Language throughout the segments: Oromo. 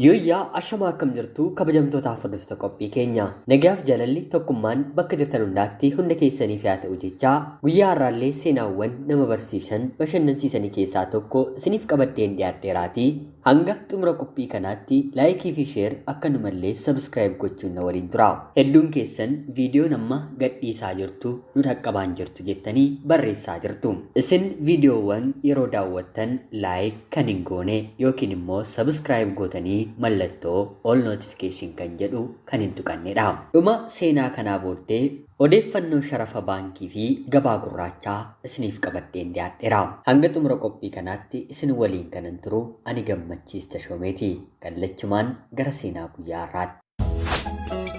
Yooyyaa ashamaa, akkam jirtu kabajamtootaaf hordoftoota qophii keenya? Nagaaf jaalalli tokkummaan bakka jirtan hundaatti hunda keessaniif haa ta'u jechaa, guyyaa har'aallee seenaawwan nama barsiisan bashannansiisanii keessaa tokko isiniif qabadheen dhiyaadheeraatii hanga xumura qophii kanaatti like fi share akkanumallee subscribe gochuun na waliin tura. Hedduun keessan viidiyoon amma gadhiisaa jirtu nu dhaqqabaan jirtu jettanii barreessaa jirtu. Isin viidiyoowwan yeroo daawwattan like kan hin goone yookiin immoo subscribe gootanii mallattoo all notification kan jedhu kan hin tuqannedha. Dhuma seenaa kanaa booddee odeeffannoo sharafa baankii fi gabaa gurraachaa isiniif qabadheen dhiyaadheera. Hanga xumura qophii kanaatti isin waliin kanan turu ani Gammachiis Tashoomeeti. Kallachumaan gara seenaa guyyaa har'aatti.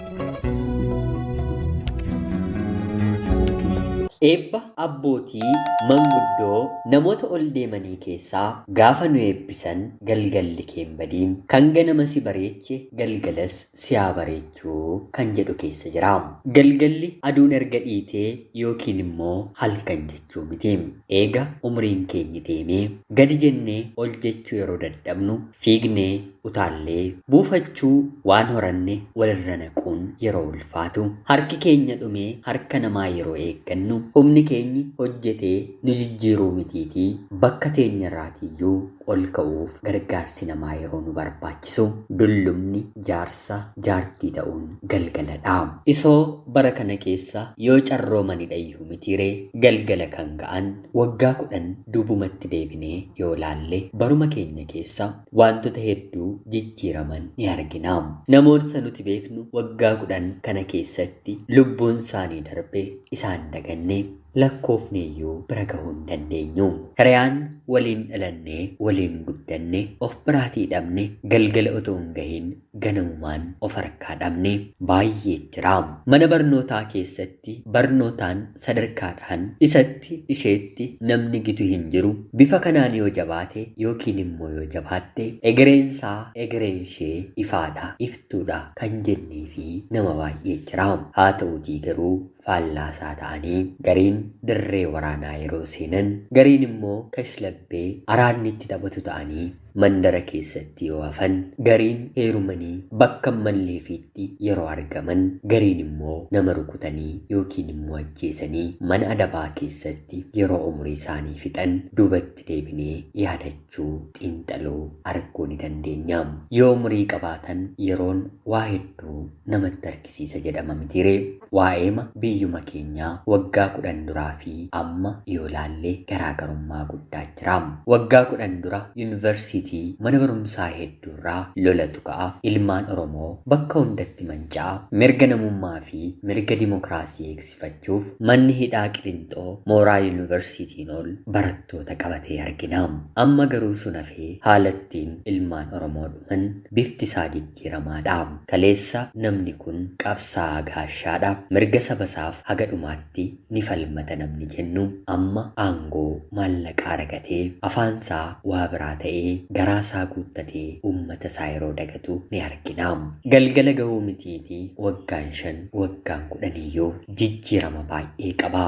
Eebba abbootii manguddoo namoota ol deemanii keessaa gaafa nu eebbisan "Galgalli kee hin badiin, kan ganama si bareeche galgalas si haa bareechuu" kan jedhu keessa jira. Galgalli aduun erga dhiitee yookiin immoo halkan jechuu miti. Eega umriin keenyi deemee gadi jennee ol jechuu yeroo dadhabnu, fiignee utaallee buufachuu, waan horanne walirra naquun yeroo ulfaatu, harki keenya dhumee harka namaa yeroo eeggannu, humni keenyi hojjetee nu jijjiiruu mitiitii bakka teenya irraatiyyuu ol ka'uuf gargaarsi namaa yeroo nu barbaachisu, dullumni jaarsa jaartii ta'uun galgaladha. Isoo bara kana keessa yoo carroomanidha iyyuu mitiiree galgala kan ga'an, waggaa 10 duubumatti deebinee yoo laalle baruma keenya keessa wantoota hedduu jijjiiraman ni argina. Namoota nuti beeknu waggaa 10 kana keessatti lubbuun isaanii darbe isaan daganne lakkoofne iyyuu bira gahuu hin dandeenyu. Hiriyaan waliin dhalannee waliin guddanne of biraatii dhabne, galgala otoo hin gahin ganamumaan of harkaa dhabne baay'ee jira. Mana barnootaa keessatti barnootaan sadarkaadhaan isatti isheetti namni gitu hin jiru. Bifa kanaan yoo jabaate yookiin immoo yoo jabaatte egereensaa, egereen ishee ifaadha, iftuudha kan jennee fi nama baay'ee jira. Haa ta'uutii garuu faallaasaa ta'anii gariin dirree waraanaa yeroo seenan, gariin immoo kashlabbee araadni itti taphatu ta'anii mandara keessatti yoo hafan, gariin heerumanii bakka malleefiitti yeroo argaman, gariin immoo nama rukutanii yookiin immoo ajjeesanii mana adabaa keessatti yeroo umurii isaanii fixan duubatti deebinee yaadachuu, xiinxaluu, arguu ni dandeenya. Yoo umurii qabaatan yeroon waa hedduu namatti argisiisa jedhama mitiiree? Waa'eema biyyuma keenyaa waggaa 10 duraa fi amma yoo laalle garaagarummaa guddaa jira. Waggaa 10 dura yuunivarsiitii, mana barumsaa hedduurraa lolatu ka'a. Ilmaan Oromoo bakka hundatti manca'a. Mirga namummaa fi mirga dimokiraasii eegsifachuuf manni hidhaa Qilinxoo mooraa yuunivarsiitiin ol barattoota qabatee argina. Amma garuu sun hafee haalattiin ilmaan Oromoo dhuman bifti isaa jijjiiramaadha. Kaleessa namni kun qabsaa'aa gaashaadha, mirga sabasaaf haga dhumaatti ni falmata namni jennu, amma aangoo maallaqaa argatee afaansaa waa biraa ta'ee garaasaa guuttatee uummata isaa yeroo dagatu ni argina. Galgala gahuu mitiitii waggaan 5, waggaan 10iyyuu jijjiirama baay'ee qaba.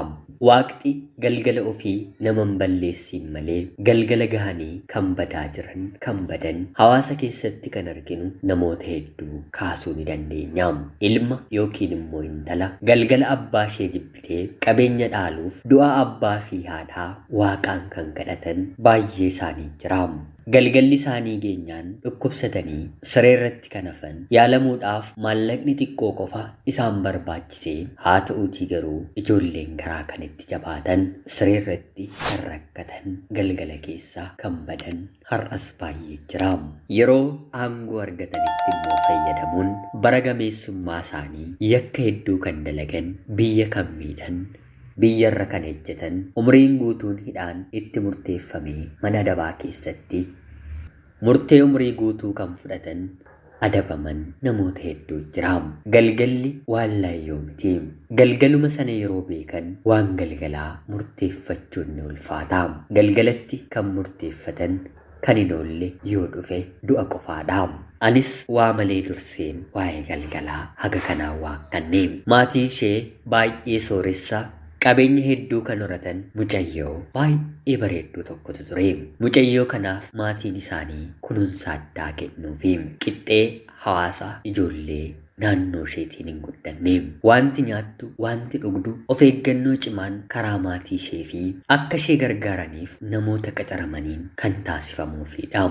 Waaqti galgala ofii nama hin balleessiin malee galgala gahanii kan badaa jiran, kan badan hawaasa keessatti kan arginu namoota hedduu kaasuu ni dandeenya. Ilma yookiin immoo intala galgala abbaa ishee jibbitee qabeenya dhaaluuf du'a abbaa fi haadhaa waaqaan kan kadhatan baay'ee isaanii jira. Galgalli isaanii geenyaan dhukkubsatanii siree irratti kan hafan, yaalamuudhaaf maallaqni xiqqoo qofa isaan barbaachisee, haa ta'uutii garuu ijoolleen garaa kan itti jabaatan siree irratti kan rakkatan, galgala keessa kan badan har'as baay'ee jira. Yeroo aangoo argatanitti immoo fayyadamuun bara gameessummaa isaanii yakka hedduu kan dalagan, biyya kan miidhan, biyyarra kan ejjetan, umriin guutuun hidhaan itti murteeffamee mana adabaa keessatti murtee umrii guutuu kan fudhatan, adabaman namoota hedduu jira. Galgalli waan laayyoo miti. Galgaluma sana yeroo beekan waan galgalaa murteeffachuun ni ulfaata. Galgalatti kan murteeffatan kan hin oolle yoo dhufe du'a qofaadha. Anis waa malee durseen waa'ee galgalaa haga kanaa waakkanne. Maatiin ishee baay'ee sooressa, Qabeenya hedduu kan horatan mucayyoo baay'ee bareedduu tokkotu ture. Mucayyoo kanaaf maatiin isaanii kunuunsa addaa kennuufi qixxee hawaasa ijoollee naannoo isheetiin hin guddanne. Wanti nyaattu, wanti dhugdu of eeggannoo cimaan karaa maatii ishee fi akka ishee gargaaraniif namoota qacaramaniin kan taasifamuufidha.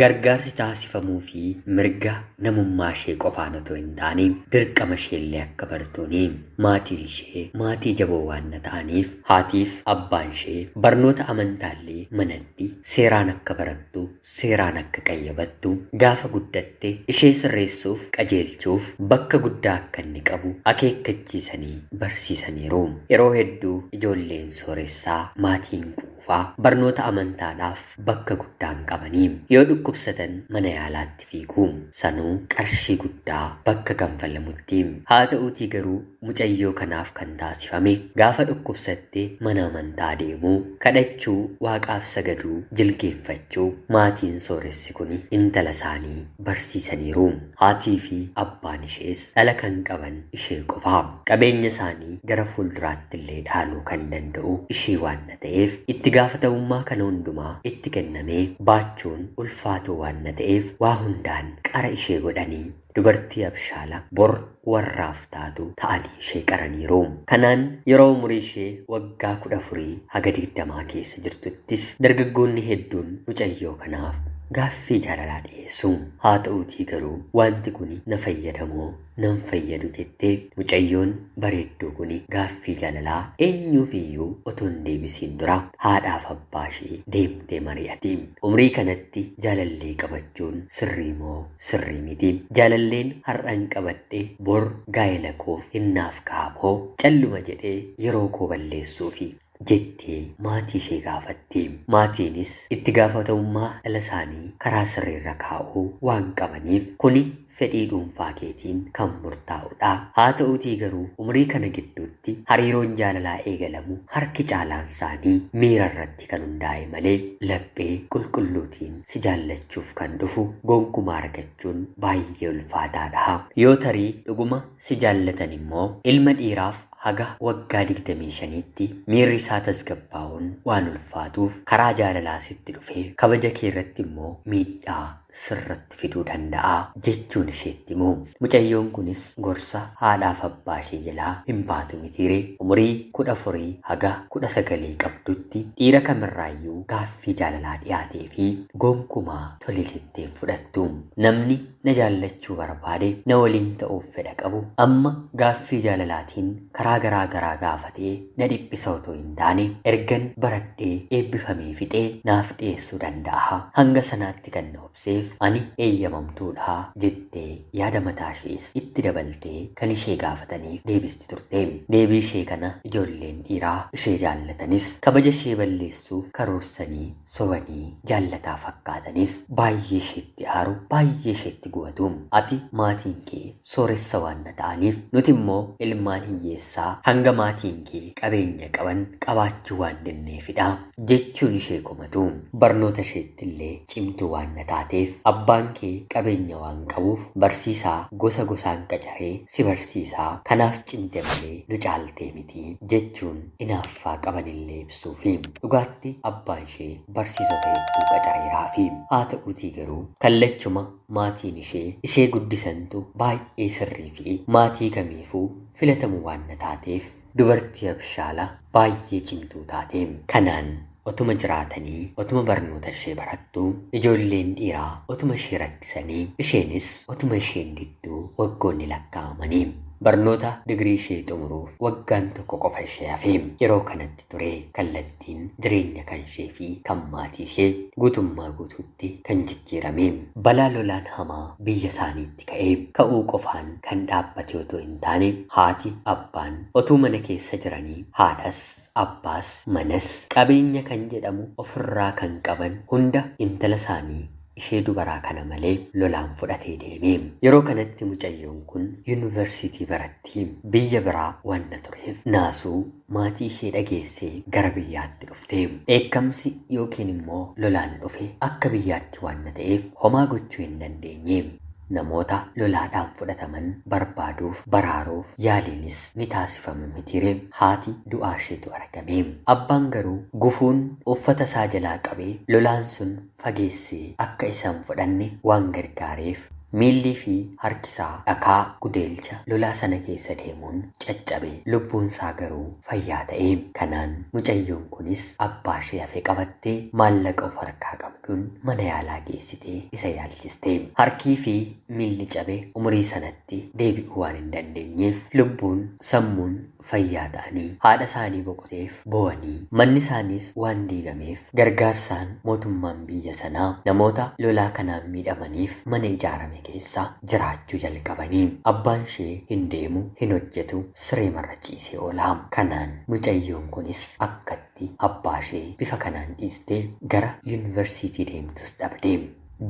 Gargaarsi taasifamuufi mirga namummaa ishee qofaan otoo hin taane dirqama isheellee akka bartuuni. Maatiin ishee maatii jaboo waan ta'aniif haatiif abbaan ishee barnoota amantaallee manatti seeraan akka barattu, seeraan akka qayyabattu, gaafa guddatte ishee sirreessuuf qajeelchuuf bakka guddaa akka inni qabu akeekkachiisanii barsiisaniiru. Yeroo hedduu ijoolleen sooressaa maatiin quufaa barnoota amantaadhaaf bakka guddaa hin qabanii. Yoo dhukkubsatan mana yaalaatti fiigu. Sanuu qarshii guddaa bakka kanfalamutti. Haa ta'uutii garuu mucayyoo kanaaf kan taasifame gaafa dhukkubsatte mana amantaa deemuu, kadhachuu, waaqaaf sagaduu, jilgeeffachuu maatiin sooressi kun intala isaanii barsiisaniiru. Haatii fi abbaan ishees dhala kan qaban ishee qofa. Qabeenya isaanii gara fuulduraatti illee dhaaluu kan danda'u ishee waan ta'eef itti gaafatamummaa kana hundumaa itti kennamee baachuun ulfaatuu waan ta'eef waa hundaan qara ishee godhanii dubartii abshaala bor warraaf taatu ta'anii ishee qaraniiru. Kanaan yeroo umurii ishee waggaa 14 haga 20 keessa jirtuttis dargaggoonni hedduun mucayyoo kanaaf gaaffii jaalalaa dhiyeessu. Haa ta'uutii garuu wanti kun na fayyadamoo nan fayyadu jettee mucayyoon bareedduu kun gaaffii jaalalaa eenyuuf iyyuu otoo hin deebisiin dura haadhaaf abbaa ishee deemtee mari'ati. Umrii kanatti jaalallee qabachuun sirrii moo sirrii miti? Jaalalleen har'an qabadhe bor gaa'ela koof hinnaaf kaaboo calluma jedhee yeroo koo balleessuufi jettee maatii ishee gaafatti. Maatiinis itti gaafatamummaa dhala isaanii karaa sirriirra kaa'uu waan qabaniif kuni fedhii dhuunfaa keetiin kan murtaa'udha. Haa ta'uutii garuu umurii kana gidduutti hariiroon jaalalaa eegalamu harki caalaan isaanii miira irratti kan hundaa'e malee laphee qulqulluutiin si jaallachuuf kan dhufu gonkumaa argachuun baay'ee ulfaataadha. Yoo tarii dhuguma si jaallatan immoo ilma dhiiraaf haga waggaa 25tti miirri isaa tasgabbaa'uun waan ulfaatuuf karaa jaalalaa sitti dhufee kabaja kee irratti immoo miidhaa sirratti fiduu danda'a jechuun isheetti himu. Mucayyoon kunis gorsa haadhaaf abbaa ishee jalaa hin baatu mitiire. Umurii 14 haga 19 qabdutti dhiira kamirraayyuu gaaffii jaalalaa dhiyaatee fi gonkumaa tole jettee hin fudhattu. Namni na jaallachuu barbaade na waliin ta'uuf fedha qabu amma gaaffii jaalalaatiin karaa garaa garaa gaafatee na dhiphisa otoo hin taane ergan baradhee eebbifamee fixee naaf dhiyeessuu danda'a. Hanga sanaatti kan na obseef ani eeyyamamtuudha jettee yaada mataa ishees itti dabaltee kan ishee gaafataniif deebisti turte. Deebii ishee kana ijoolleen dhiiraa ishee jaallatanis kabaja ishee balleessuuf karoorsanii sobanii jaallataa fakkaatanis baay'ee isheetti aaru, baay'ee isheetti gubatu. Ati maatiin kee sooressa waan ta'aniif nuti immoo ilmaan hiyyeessaa hanga maatiin kee qabeenya qaban qabaachuu waan danneefidha jechuun ishee komatu. Barnoota isheetti illee cimtuu waan taateef abbaan kee qabeenya waan qabuuf barsiisaa gosa gosaan qacaree si barsiisaa, kanaaf cimte malee nu caaltee miti jechuun inaaffaa qabanillee ibsuufi. Dhugaatti abbaan ishee barsiisota hedduu qacareeraafi. Haa ta'uutii garuu kallachuma maatiin ishee ishee guddisantu baay'ee sirrii fi maatii kamiifuu filatamu waan taateef dubartii abshaala baay'ee cimtuu taate. Kanaan otuma jiraatanii otuma barnoota ishee barattu ijoolleen dhiiraa otuma ishee rakkisanii isheenis otuma isheen didduu waggoonni lakkaa'amanii barnoota digirii ishee xumuruuf waggaan tokko qofa ishee hafe. Yeroo kanatti ture kallattiin jireenya kan ishee fi kan maatii ishee guutummaa guutuutti kan jijjiirame. Balaa lolaan hamaa biyya isaaniitti ka'ee ka'uu qofaan kan dhaabbate otoo hin taane haati abbaan otuu mana keessa jiranii haadhas abbaas manas qabeenya kan jedhamu ofirraa kan qaban hunda intala isaanii ishee dubaraa kana malee lolaan fudhatee deeme. Yeroo kanatti mucayyoon kun yuunivarsiitii baratti biyya biraa waan tureef naasuu maatii ishee dhageessee gara biyyaatti dhufte. Dheekkamsi yookiin immoo lolaan dhufe akka biyyaatti waan ta'eef homaa gochuu hin dandeenye. Namoota lolaadhaan fudhataman barbaaduuf baraaruuf yaaliinis ni taasifama mitiire, haati du'aa isheetu argame. Abbaan garuu gufuun uffata isaa jalaa qabee lolaan sun fageessee akka isaan fudhanne waan gargaareef miillii fi harki isaa dhakaa gudeelcha lolaa sana keessa deemuun caccabe, lubbuun isaa garuu fayyaa ta'e. Kanaan mucayyoon kunis abbaa ishee hafe qabattee maallaqa of harkaa qabduun mana yaalaa geessitee isa yaalchiste. Harkii fi miilli cabe umurii sanatti deebi'uu waan hin dandeenyeef lubbuun sammuun fayyaa ta'anii haadha isaanii boqoteef bo'anii, manni isaaniis waan diigameef gargaarsaan mootummaan biyya sanaa namoota lolaa kanaan miidhamaniif mana ijaarame keessa jiraachuu jalqabanii. Abbaan ishee hin deemu, hin hojjetu, siree marra ciisee oola. Kanaan mucayyoon kunis akkatti abbaa ishee bifa kanaan dhiistee gara yuunivarsiitii deemtus dhabde.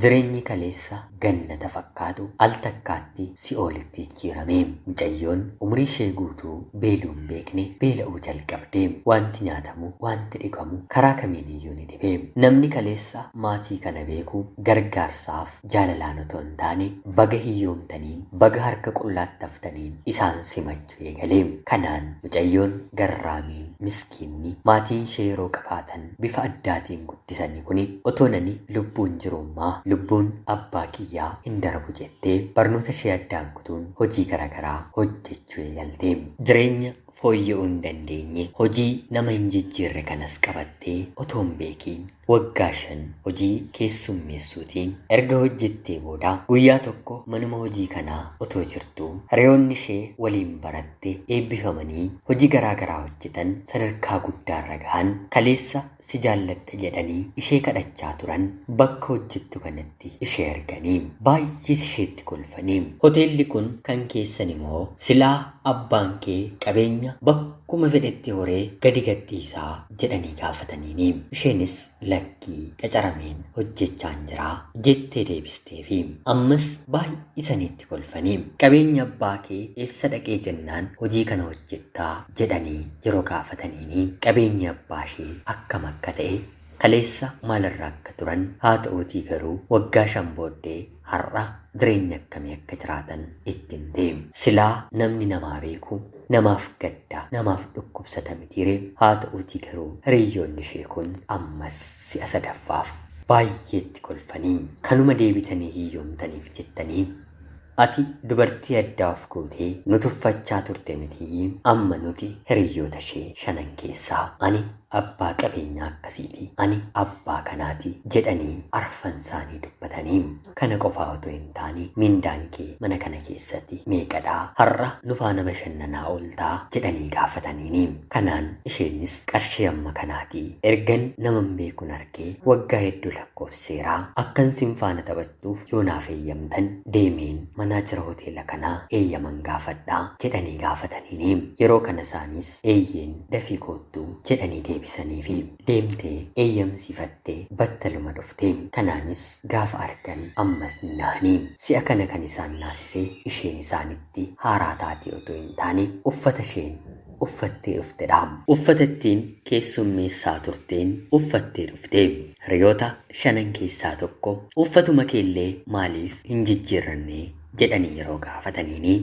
Jireenyi kaleessa gannata fakkaatu al takkaatti si'oolitti jijjiirame. Mucayyoon umurii ishee guutuu beeluu hin beekne beela'uu jalqabde. Wanti nyaatamu, wanti dhiqamu karaa kamiin iyyuu ni dhibe. Namni kaleessa maatii kana beeku gargaarsaaf jaalalaan otoo hin taane baga hiyyoomtaniin, baga harka qullaatti haftaniin isaan simachuu eegale. Kanaan mucayyoon garraamiin miskiinni maatiin ishee yeroo qabaatan bifa addaatiin guddisanii kuni otoo nani lubbuun jirummaa lubbuun abbaa kiyyaa hin darbu jettee barnoota ishee addaan kutuun hojii garaagaraa hojjechuu eegalte. Jireenya fooyya'uu hin dandeenye, hojii nama hin jijjiirre kanas qabattee otoo hin beekiin waggaa 5 hojii keessummeessuutiin erga hojjettee booda guyyaa tokko manuma hojii kanaa otoo jirtuu hiriyoonni ishee waliin baratte eebbifamanii hojii garaagaraa hojjetan sadarkaa guddaarra gahan kaleessa si jaalladha jedhanii ishee kadhachaa turan bakka hojjettu kanatti ishee arganii baay'ees isheetti kolfanii, hoteelli kun kan keessan immoo silaa abbaan kee qabeenya bakkuma fedhetti horee gadi gadhiisaa jedhanii gaafataniini. Isheenis lakkii, qacarameen hojjechaan jiraa jettee deebisteefi. Ammas baay'isaniitti kolfanii qabeenya abbaa kee eessa dhaqee jennaan hojii kana hojjettaa jedhanii yeroo gaafataniini qabeenya abbaa ishee akkam akka ta'e, kaleessa maalirra akka turan, haa ta'uutii garuu waggaa 5 booddee har'a jireenya akkamii akka jiraatan ittiin deemu. Silaa namni namaa beeku namaaf gadda, namaaf dhukkubsata mitiire. Haa ta'uutii garuu hiriyoonni ishee kun ammas si'a sadaffaaf baay'eetti kolfanii kanuma deebitanii hiyyoomtaniif jettanii ati dubartii addaa of gootee nu tuffachaa turte mitii, amma nuti hiriyoota ishee shanan keessaa ani abbaa qabeenyaa akkasiiti, ani abbaa kanaati jedhanii arfan isaanii dubbatanii. Kana qofaa otoo hin taane mindaan kee mana kana keessatti meeqadhaa, har'a nu faana bashannanaa ooltaa jedhanii gaafataniini. Kanaan isheenis qarshii amma kanaati, ergan naman beekun argee waggaa hedduu lakkoofseeraa, akkan sin faana taphachuuf yoo naaf eeyyamtan deemeen manaajara hoteela kanaa eeyyaman gaafadhaa jedhanii gaafataniini. Yeroo kana isaanis eeyyeen, dafii koottuu jedhanii deebisaniifi deemtee eeyyamsiifattee battaluma dhufte. Kanaanis gaafa argan ammas ni nahanii. Si'a kana kan isaan naasise isheen isaanitti haaraa taatee otoo hin taane uffata isheen uffattee dhuftedha. Uffata ittiin keessummeessaa turteen uffattee dhufte. Hiriyoota shanan keessaa tokko uffatuma keellee maaliif hin jijjiirranne jedhanii yeroo gaafataniini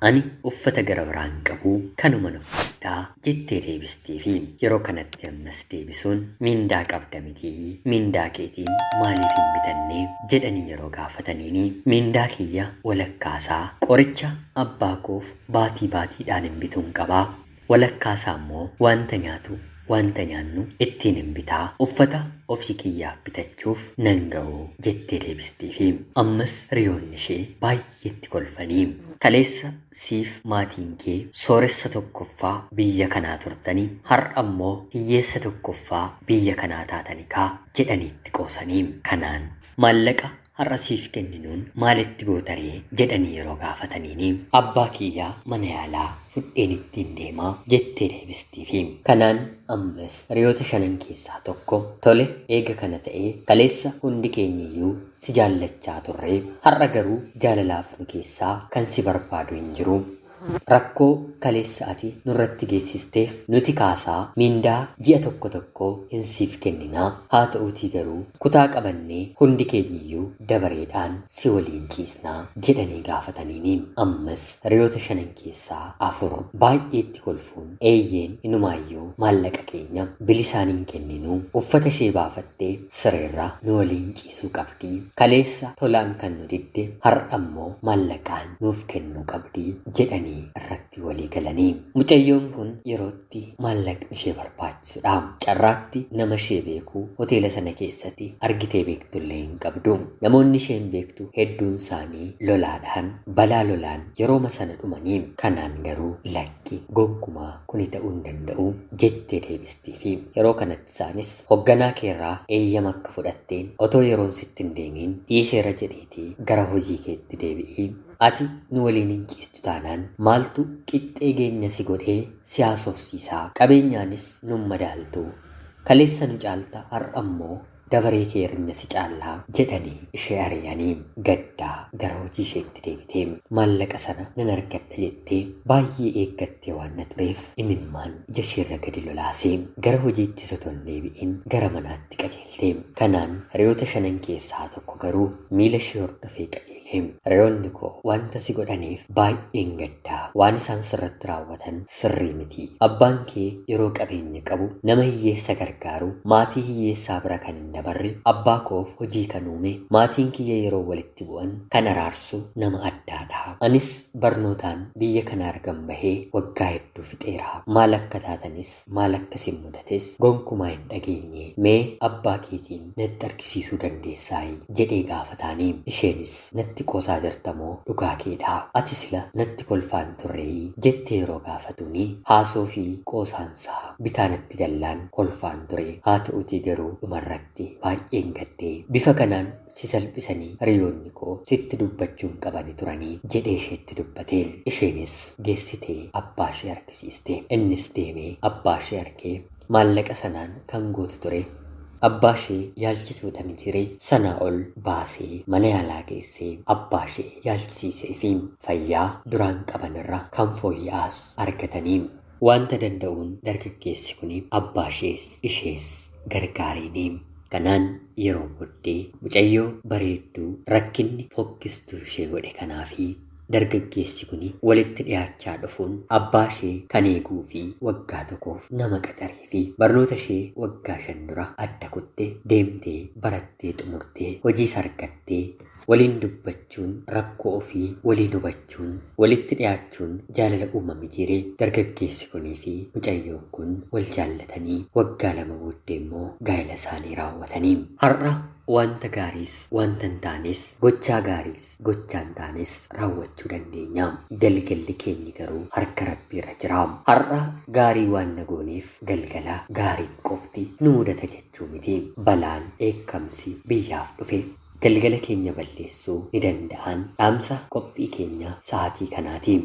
ani uffata gara biraan qabu kanuman uffadhaa jettee deebisteefi. Yeroo kanatti ammas deebisuun mindaa qabda mitii, mindaa keetiin maaliif hin bitanne jedhanii yeroo gaafataniini mindaa kiyya walakkaasaa qoricha abbaa koof baatii baatiidhaan hin bituun qabaa, walakkaasaa immoo wanta nyaatu wanta nyaannu ittiin hin bitaa, uffata ofii kiyyaaf bitachuuf nan ga'u jettee deebisteefi. Ammas hiriyoonni ishee baay'eetti kolfanii kaleessa siif maatiin kee sooressa tokkoffaa biyya kanaa turtanii har'a immoo hiyyeessa tokkoffaa biyya kanaa taatanii kaa jedhaniitti qoosanii. Kanaan maallaqa har'a siif kenninuun maalitti gootaree jedhanii yeroo gaafataniini abbaa kiyyaa mana yaalaa fudheen ittiin deemaa jettee deebistiifi. Kanaan ammas hiriyoota shanan keessaa tokko tole, eega kana ta'ee kaleessa hundi keenyiyyuu si jaallachaa turre, har'a garuu jaalalaaf nu keessaa kan si barbaadu hin jiru. Rakkoo kaleessa ati nurratti geessisteef nuti kaasaa miindaa ji'a tokko tokko hin siif kenninaa, haa ta'uutii garuu kutaa qabannee hundi keenyiyyuu dabareedhaan si waliin ciisnaa jedhanii gaafataniini. Ammas hiriyoota shanan keessaa afur baay'eetti kolfuun eeyyeen inumaayyuu maallaqa keenya bilisaan hin kenninuu, uffata ishee baafattee sireerra nu waliin ciisuu qabdii, kaleessa tolaan kan nu didde har'a ammoo maallaqaan nuuf kennuu qabdii jedhanii irratti walii galanii. Mucayyoon kun yerootti maallaqni ishee barbaachisudha. Carraatti nama ishee beeku hoteela sana keessatti argitee beektullee hin qabdu. Namoonni isheen beektu hedduun isaanii lolaadhaan balaa lolaan yerooma sana dhumanii, kanaan garuu lakki gonkumaa kuni ta'uu hin danda'u jettee deebistiifi. Yeroo kanatti isaanis hogganaa keerraa eeyyama akka fudhatteen otoo yeroon sitti hin deemiin dhiiseera jedheetii gara hojii keetti deebi'ii, ati nu waliin hin ciistu taanaan maaltu qixxee geenya si godhee si haasofsiisaa, qabeenyaanis nun madaaltu, kaleessa nu caalta har'a ammoo dabaree keenya si caallaa jedhanii ishee ari'anii gaddaa gara hojii isheetti deebitee maallaqa sana nan argadha jettee baay'ee eeggattee waan na tureef imimmaan ija isheerra gadi lolaasee gara hojiitti osoo hin deebi'in gara manaatti qajeelte. Kanaan hiriyoota shanan keessaa tokko garuu miila ishee hordofee qajeele. Hiriyoonni koo wanta si godhaniif baay'een gaddaa, waan isaan sirratti raawwatan sirrii miti. Abbaan kee yeroo qabeenya qabu nama hiyyeessa gargaaru, maatii hiyyeessaa bira kan hin dabarre, abbaa koof hojii kan uume, maatiin kiyya yeroo walitti bu'an kan araarsu nama addaadha. Anis barnootaan biyya kana argan bahee waggaa hedduu fixeera. Maal akka taatanis maal akka isin mudates gonkumaa hin dhageenye. Mee abbaa keetiin natti argisiisuu dandeessaayi jedhee gaafataanii. Isheenis natti qoosaa jirtamoo dhugaa keedha, ati sila natti kolfaan turreeyi jettee yeroo gaafatuuni haasoo fi qoosaansaa bitaa natti gallaan kolfaan ture. Haa ta'utii garuu dhumarratti baay'een gaddee bifa kanaan si salphisanii hiriyoonni koo sitti dubbachuun qabani turanii jedhee isheetti dubbate. Isheenis geessitee abbaa ishee argisiiste. Innis deemee abbaa ishee argee maallaqa sanaan kan gootu ture abbaa ishee yaalchisuudha mitiree sanaa ol baasee mana yaalaa geessee abbaa ishee yaalchisiisee fi fayyaa duraan qabanirra kan fooyya'aas argatanii. Wanta danda'uun dargaggeessi kun abbaa ishees ishees gargaariini. Kanaan yeroo booddee mucayyoo bareedduu rakkinni fokkistuu ishee godhe kanaafi dargaggeessi kun walitti dhiyaachaa dhufuun abbaa ishee kan eeguu fi waggaa tokkoof nama qacaree fi barnoota ishee waggaa 5 dura adda kutte deemtee barattee xumurtee hojiis argattee waliin dubbachuun rakkoo ofii waliin hubachuun walitti dhiyaachuun jaalala uumame jiree dargaggeessi kunii fi mucayyoon kun wal jaallatanii waggaa 2 booddee immoo gaa'ela isaanii raawwatanii. Har'a wanta gaariis wanta hin taanes gochaa gaariis gochaa hin taanes raawwachuu dandeenya. Galgalli keenyi garuu harka Rabbiirra jira. Har'a gaarii waan na gooneef galgala gaariin qofti nu mudata jechuu miti. Balaan dheekkamsi biyyaaf dhufe galgala keenya balleessuu ni danda'an. Dhaamsa qophii keenya sa'aatii kanaati.